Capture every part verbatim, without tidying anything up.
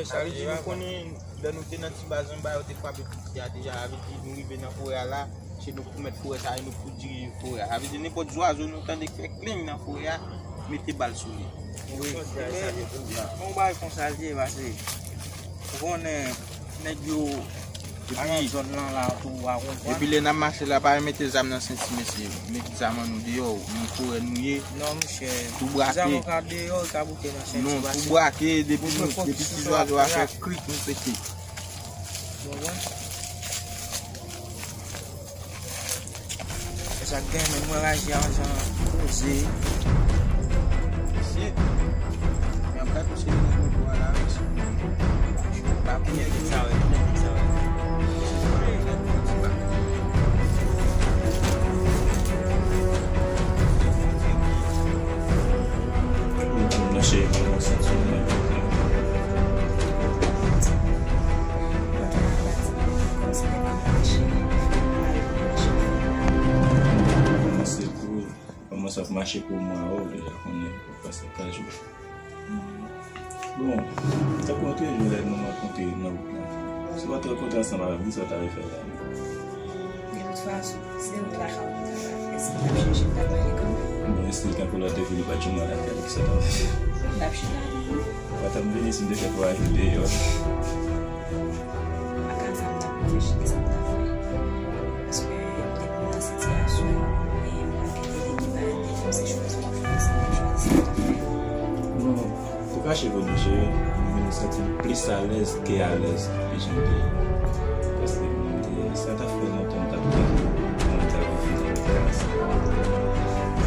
Sa vle di nou konnen lè nou te nan ti baz anba, yo te frape piti a deja. Sa vle di nou rive nan forè a la, se nou pou mèt forè sa, e nou pou dirije forè a. Sa vle di nenpòt zwazo nou tande k fè kleng nan forè a, mete bal sou li. Wi. Bon, bagay konsa l ye, pase ou konnen nèg yo pa nan zòn nan la tou, a konprann. Epi lè n ap mache la, pa mete zam nan senti, mesye. Met zam an nou deyò, nan forè nou ye. Non, monchè. Tou brake. Zam ou ka deyò, ou ka bouke nan senti. Non, tou brake, depi nou, depi ti zwazo a fè krik, nou pete. Ou konprann? E sa k gen, men mwen raje a yon jan poze. Mesye, men ap gade se yon moto a la, mesye. Pa pou nèg sa wè, nèg sa wè. Mwen cheri, mwen santi mwen. Kòmanse pou, kòmanse ap mache pou mwen, o, deja konnen, pase kaj ou. Bon, tankou yon trejou lè nou rankontre nan wout la. Si w pa t rankontre ansanm avè m, kisa w ta vle fè la? De tout fason, se wout la k ap fè, èske m t ap chèche travay kanmenm? Bon, èske tankou lè w te vini pa t jwenn nan lakay, kisa w t ap fè? M t ap chita. Ou pa t ap vini si m te fè twa jou deyò. Pa ka sa m t ap reflechi kisa m t ap fè. Paske depi m nan sitiyasyon, e m pa kite li ki pa ede m, se chwazi m ap fè, se mwen k chwazi sa m t ap fè. Non, pou kache vre, monchè, m vin santi m plis alèz ke alèz ke jan m te ye. Paske mwen te, sa ta fè lontan m t ap gen, mwen t ap viv nan kay sa.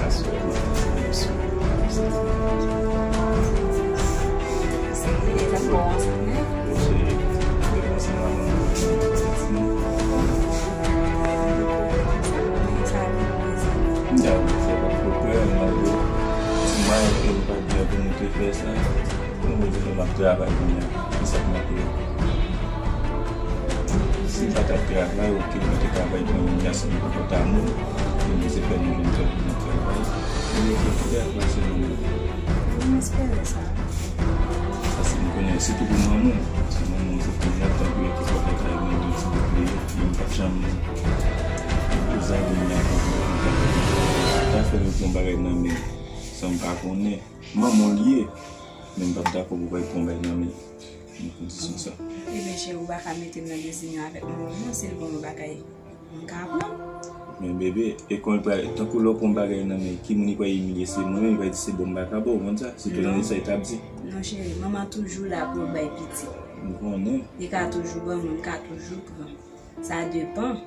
Aswè, mwen t ap viv sou, m santi m alèz. Se li, e sa k fè w ansanm, men. Monchè, depi ansanm avè w, mwen santi m. Sa vle di sa. M ta vle fè pa pwòp, malgre ti mwayen ke m pa t gen pou m te fè sa. Mwen di nou m ap travay kounye a. Se sa k manke. Si m pa t ap travay, oke, mwen te travay pou yon gason ki poko ta moun, e mwen se fè nou jwenn kè pou nou travay. Mwen te fè pase nou. Mwen espere sa. Paske m konnen, sitou pou manman m, si manman m se kounye a, tankou yo te fè travay mwen de ti bout li ye, mwen m pa t janm, pou zanmi m nan, ta fè yon bon bagay nan men, san m pa konnen. Manman w li ye, men m p ap dakò pou w al pran bagay nan men l nan kondisyon sa. Ebyen, cheri, ou pa ka mete m nan dezinyon avèk manman m non, si l ban m yon bagay, m ka pran. Men bebe, e kòman l pral, tankou lè w pran yon bagay nan men l, ki moun li pral imilye? Se mwen menm, li pral di se bon m pa ka ba w, ou konn sa? Se tou nan sa li t ap di. Non, cheri, manman toujou la pou l bay pitit. M konnen. Li ka toujou ban mwen, m ka toujou pran. Sa depann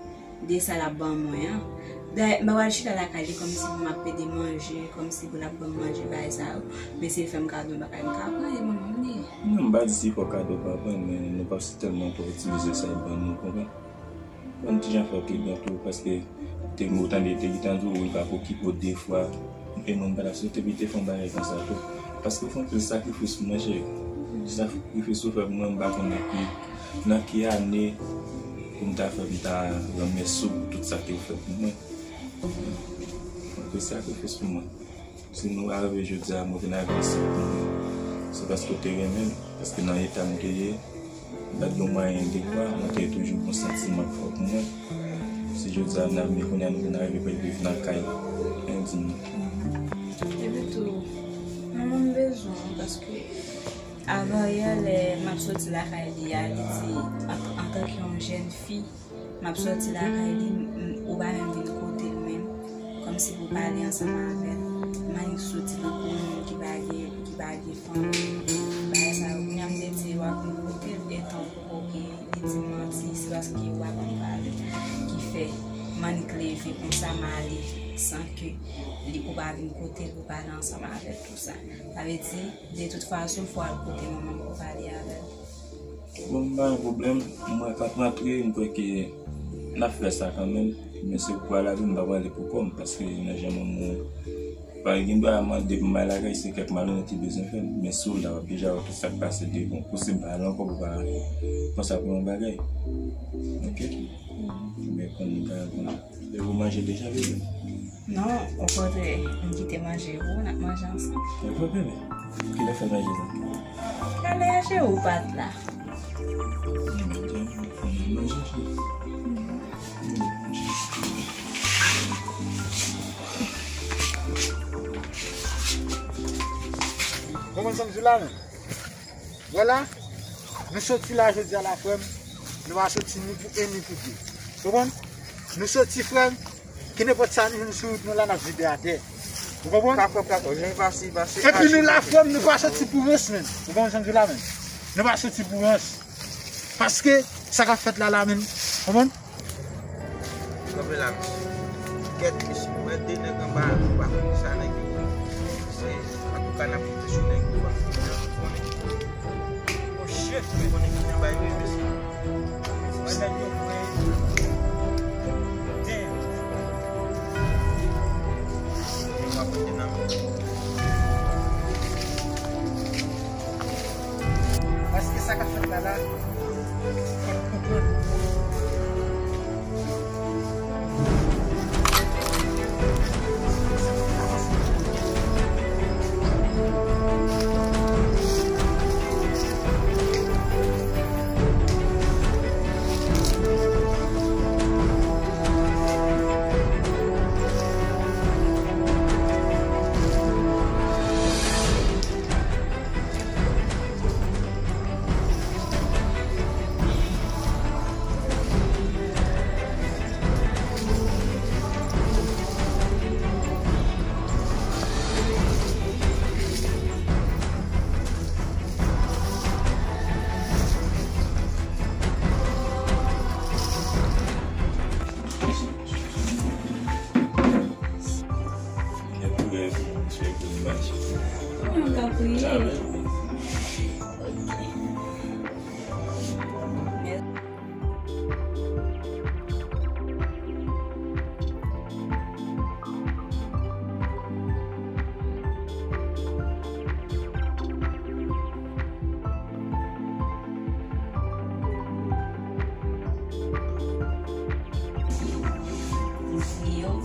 de sa l ap ban mwen an. Dayè, m pa pral chita lakay li kòmsi pou m ap pede manje, kòmsi pou l ap ban m manje, bagay sa yo. Men si l fè m kado bagay, m ka pran, e manman m li ye. Non, m pa di si fò kado pa pran, men nou p ap sitèlman twò itilize sa l ban nou, konprann? Ban m ti jan fè pli byen tou, paske te m tande, te gentan di w, wi, pa okipe w de fwa. E mwen, m pa t ap swete pou l te fè yon bagay konsa tou. Paske w fè anpil sakrifis pou mwen, cheri. Sakrifis ou fè pou mwen, m pa konnen ki, nan ki ane pou m ta fè, pou m ta ranmèsi w pou tout sa ke w fè pou mwen. Anpil sakrifis pou mwen. Si nou arive jodi a, mwen vin arive isit pou mwen, se paske w te renmen m. Paske nan eta m te ye, m pa t gen mwayen dekwa, mwen te toujou gen yon santiman k fò pou mwen. Si jodi a n ap vin kounye a, nou vin arive pou l viv nan kay, men di m non. Epi tou, manman m bezwen w, paske avan yè, lè m ap soti lakay li a, li di, an, antanke yon jèn fi, m ap soti lakay li, m, m, ou pa menm vin kote l menm, kòmsi pou pale ansanm avè l. M annik soti tankou yon moun ki pa gen, ki pa gen fanmi. Bagay sa yo, kounye a m te di w ap vin kote l, etan w poko gen, li di m manti, se paske w ap vin pale ki fè m annik leve konsa, m ale san ke li, ou pa vin kote l pou pale ansanm avè l, tou sa. Sa vle di, de tout fason, fò w al kote manman m pou pale avè l. Bon, m pa gen pwoblèm. Mwen k ap rantre, m kwè ke n ap fè sa kanmenm. Men se pou al avè m, m pa prale pou kò m, paske nan jan manman w, pa gen dwa mande pou m al lakay, se kèk malonèt li bezwen fè m. Men si w la, w ap deja wè tout sa k pase devan w. Pou si m pa al ankò, pou pa pran sa pou yon bagay. Oke? Men konn m pa konn. Leve w manje deja, bebe? Non, okontrè, m kite manje pou ou, n ap manje ansanm. Leve, bebe. Kilè fè manje sa? Alèje ou pa t la. Konprann sa m di w la, men? Vwala, nou soti la jodi a la, frè m. Nou pa soti ni pou en ni pou de. Konprann? Nou soti, frè m, ki nenpòt sa nou jwenn sou wout nou la, n ap vide atè. Ou konprann? Epi nou la, frè m, nou pa soti pou rans, menm. Ou konprann sa m di w la, menm? Nou pa soti pou rans. Paske sa k ap fèt la, la, menm. Konprann? Kanpe la, mesye. Kèt, mesye. Mwen de nèg anba, nou pa konn sa nèg yo. Se, antouka, n ap monte sou nèg yo, pa konnen. Bon, chèf, mwen konnen ki jan bay yo ye, mesye. Mwen nèg yo voye. Damn. Yo pa pote nan men. Paske sa k ap fèt la la, fò n konprann. Mwen ka priye. Mwen priye w,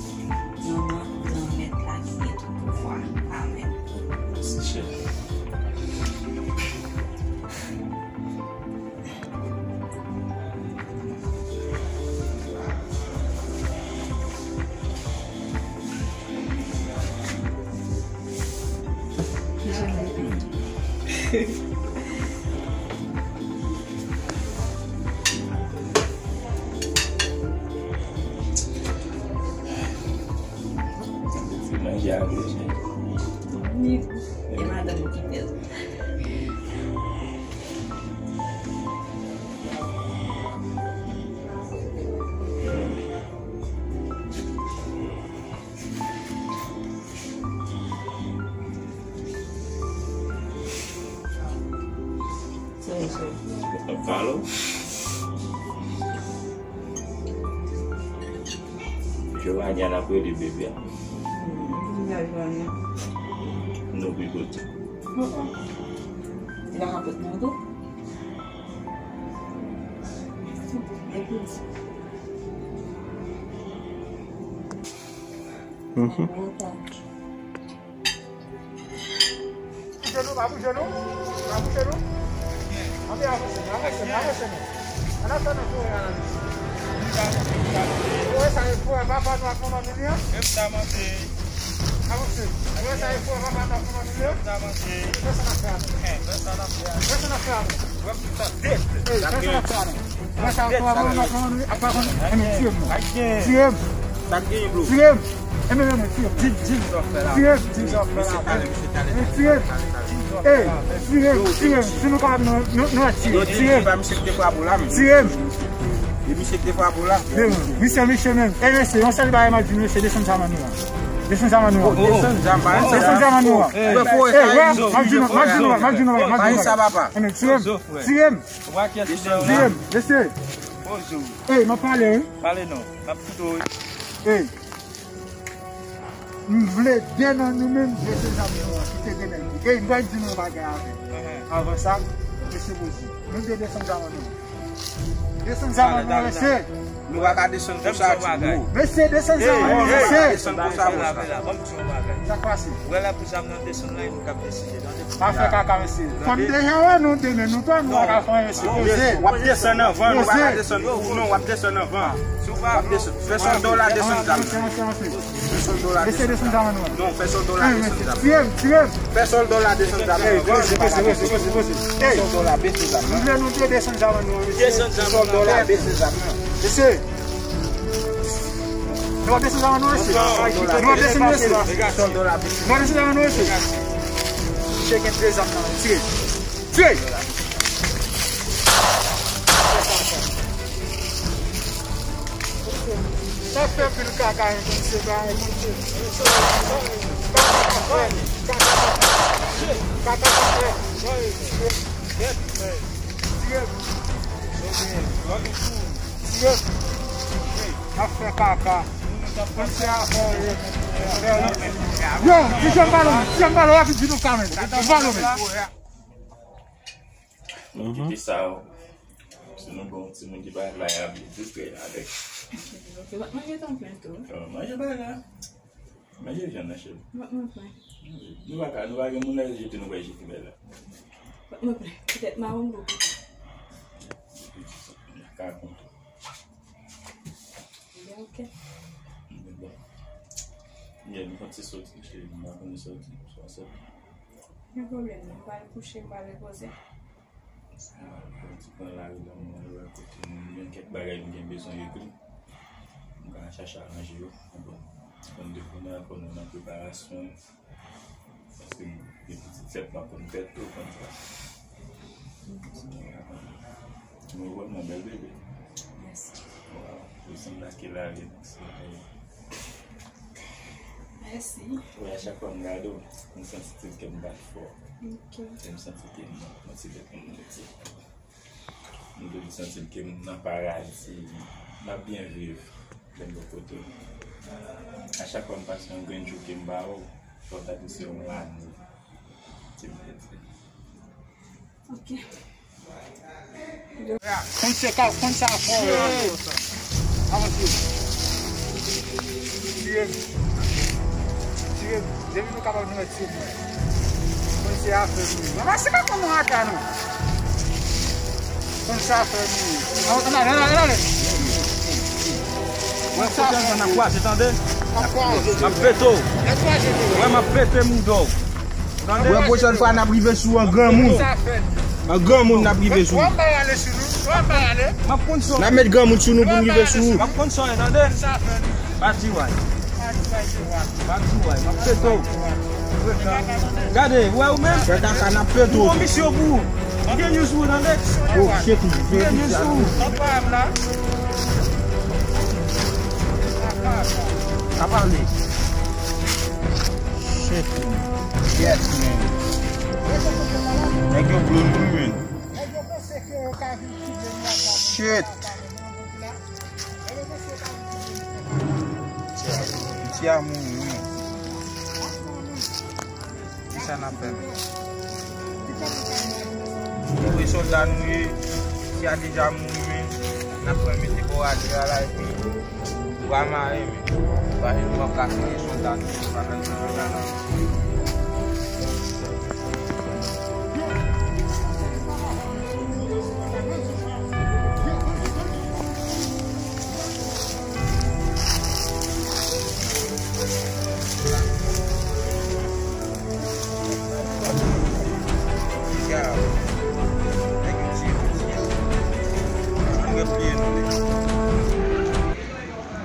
nan non Granmèt la ki gen tout pouvwa. Amèn. Mèsi, chèf. Se manje a vle, chèf. E madanm ou ki fè l. Sa yo fè. Ap pale w. Jovanya n ap rele bebe a. Jovanya. Nou pi kote. Li pa ka pot mwen tou. Mhm. Bouje nou, pa bouje nou. Pa bouje nou. Ann avanse, avanse, avanse nou. Ann avanse nou pou analiz. Ou wè sa e frè papa nou ak manman nou li an? Avanse. Ou wè sa e frè papa nou ak manman nou li an? Fè sa n ap fè a nou. Fè sa n ap fè a nou. Fè sa n ap fè a nou. Ey, fè sa n ap fè a nou. Mwen sa yo tou avan nou, avan nou, ap pa konn, enben, tiye m non. Tiye m. Sa k genyen, bro? Tiye m. Enben, enben, tiye m. Di m, di m sa w fè la. Tiye m. Di m sa w fè la. Misye talè, misye talè. Enben, tiye m. Ey, tiye m, tiye m. Si nou kapab, nou, nou, nou tiye m. Tiye m. Tiye m. E misye k te frape w la? Misye, misye menm. Ey, mesye, yon sèl bagay m ap di nou, mesye, desann zam an nou an. Desann zam an nou an. Desann zam an nou an. Ey, m ap di nou, m ap di nou, m ap di nou, m ap di nou. Pa gen sa, papa. Enben, tiye m. Tiye m. Ou pa kè sou dèyè w la? Mesye. Bonjou. Ey, m ap pale, wi. Pale non. M ap koute w, wi. Ey. M vle de nan nou menm, de se zam yo an, ki te de nèg yo. Ey, m pral di nou yon bagay avè. Avan sa, mesye Bozi, nou de desann zam an nou. Desann zam an nou, mesye. Nou pa ka desann konsa, Timo. Mesye, desann zam an nou, mesye. Desann konsa, konsa. Sa k pase? Ou wè la pou zam nan desann la, e nou k ap deside, tande. Pa fè kaka, mesye. Fò n deja wè nou demen, nou twa, nou pa ka fè anyen, mesye. Poze. W ap desann anvan, nou pa ka desann pou ou non, w ap desann anvan. W ap desann. Fè sòlda w la desann zam nan. Fè sòlda w la desann zam nan. Non, fè sòlda w la desann zam nan. Tire m, tire m. Fè sòlda w la desann zam nan. Fè sòlda w la bese zam nan. Nou vle nou te desann zam nan, mesye. Fè sòlda w la bese zam nan. Mesye. Nou ap desann zam nan, mesye. Nou ap desann, mesye. Fè sòlda w la bese. Nou ap desann zam nan, mesye. Misye gen de zam nan, tire. Tire! Sa fè pil kaka, hein, konn se bagay, konn se. Kaka, kaka, kaka, kaka. Tire. Tire. Ap fè kaka. Konn se afè yo. Yo, ti janm pale, ti janm pale, rapid, vin nou ka men. Vin nou ka men. Nou kite sa, o. Si nou gen yon timoun ki pa la, y ap distrè avèk. Ok, w ap manje tan plen tou. Yo, manje bagay la. Manje vyann nan, cheri. W ap manje. Nou pa ka, nou pa gen moun la jete, nou pa jete bagay la. W ap manje. Petèt mawon bò kote. Ka konn. Ebyen, ok. Bon. Yè, nou konn se soti, cheri, nou pa konn soti, swa soti. Gen pwoblèm non, m pral kouche, m pral repoze. Mwen ti pran lari nan mwen, wè kote nou gen kèk bagay nou gen bezwen regle. Nou ka chache aranje yo. Bon, konn depi nou konn nou nan preparasyon. Paske gen pitit fèt, m ap konn fèt tou, konn sa. Mwen wè mwen bèl bebe. Mèsi. Waw, ou sanble ak Elaline. Mèsi. Wi, a chak fwa m gade w, m santi ti kè m bat fò. Ok. E m santi ke m nan ti bèt moun meti. M toujou santi ke m nan paradi, m ap byen viv lè m bò kote w. A chak fwa m pase yon grenn jou ke m ba w, fò w ta di se yon lane. Ti bèt. Ok. Konn se ka, konn sa fò. Avanse. Tire. Tire. Depi nou kapab nou mèt tire mwen. Konn se afè nou. Mama se ka konn nou ata nou. Konn sa fè nou. Ann ale, ann ale, ann ale. Mwen kote ansanm nan kwaze, tande? M ap pete w. Mwen m ap pete mouda w. Mwen pwochèn fwa n ap rive sou an granmoun. An granmoun n ap rive sou. N ap met granmoun sou nou pou n rive sou ou. M ap konn sa w ye, tande? Pa di way. Pa di way, m ap pete w. Gade, ou wè ou menm? Frè Kaka, n ap pete w. Ou gon misyon pou ou. M gen news pou ou, tande? Oh, shit, m gen news pou ou. Ka pale. Shit, man. Yes, man. Nèg yo blow nou, man. Shit. Piti a mouri, man. Kisa n ap fè, men? Ou wè sòlda nou ye, piti a deja mouri, men n ap pran mete bò atè a la, epi ou pa mare, men. Ou pa jwenn kòb la, se sòlda nou ye, pa fè sòlda la.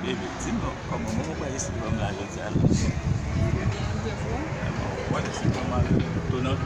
Baby, di m non, kòman, mwen mwen pa resi pran m la jodi a la. Mwen resi pran m al tonan.